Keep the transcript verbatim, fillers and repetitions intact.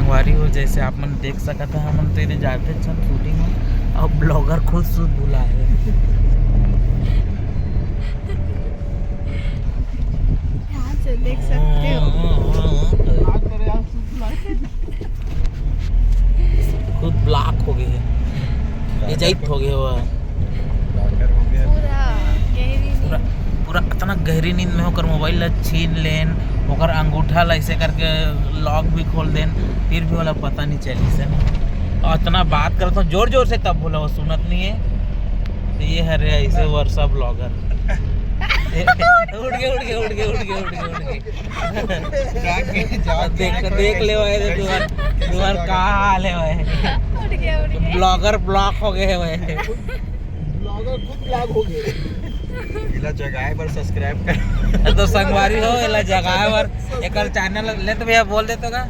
संगवारी हो, जैसे आप मन देख सकत हैं, हमन तो इधर जाते छन शूटिंग में, अब ब्लॉगर खुद सूट बुलाए। यहाँ से देख सकते हो। खुद ब्लॉक हो गए है, ये जाइत हो गए हो। पूरा गहरी नींद। पूरा पूरा इतना गहरी नींद में ओकर मोबाइल ला छीन लेन, ओकर अंगूठा ला ऐसे करके लॉक भी खोल देन, फिर भी वाला पता नहीं चली से ना। और इतना बात करता हूँ जोर जोर से, तब बोला वो सुनत नहीं है। तो ये हरे ऐसे वर्षा ब्लॉगर। उठ गए, उठ गए, उठ गए, उठ गए, उठ गए, उठ गए। देख, देख ले भाई, तो तुम्हार, तुम्हार का हाल है भाई। उठ गया, उठ गया। ब्लॉगर ब्लॉक हो गए भाई। ब्लॉगर खुद ब्लॉक हो गए। इला जगाए बर सब्सक्राइब कर। तो संगवारी हो, एला जगाए बर एकर चैनल ले तो भैया बोल देते का।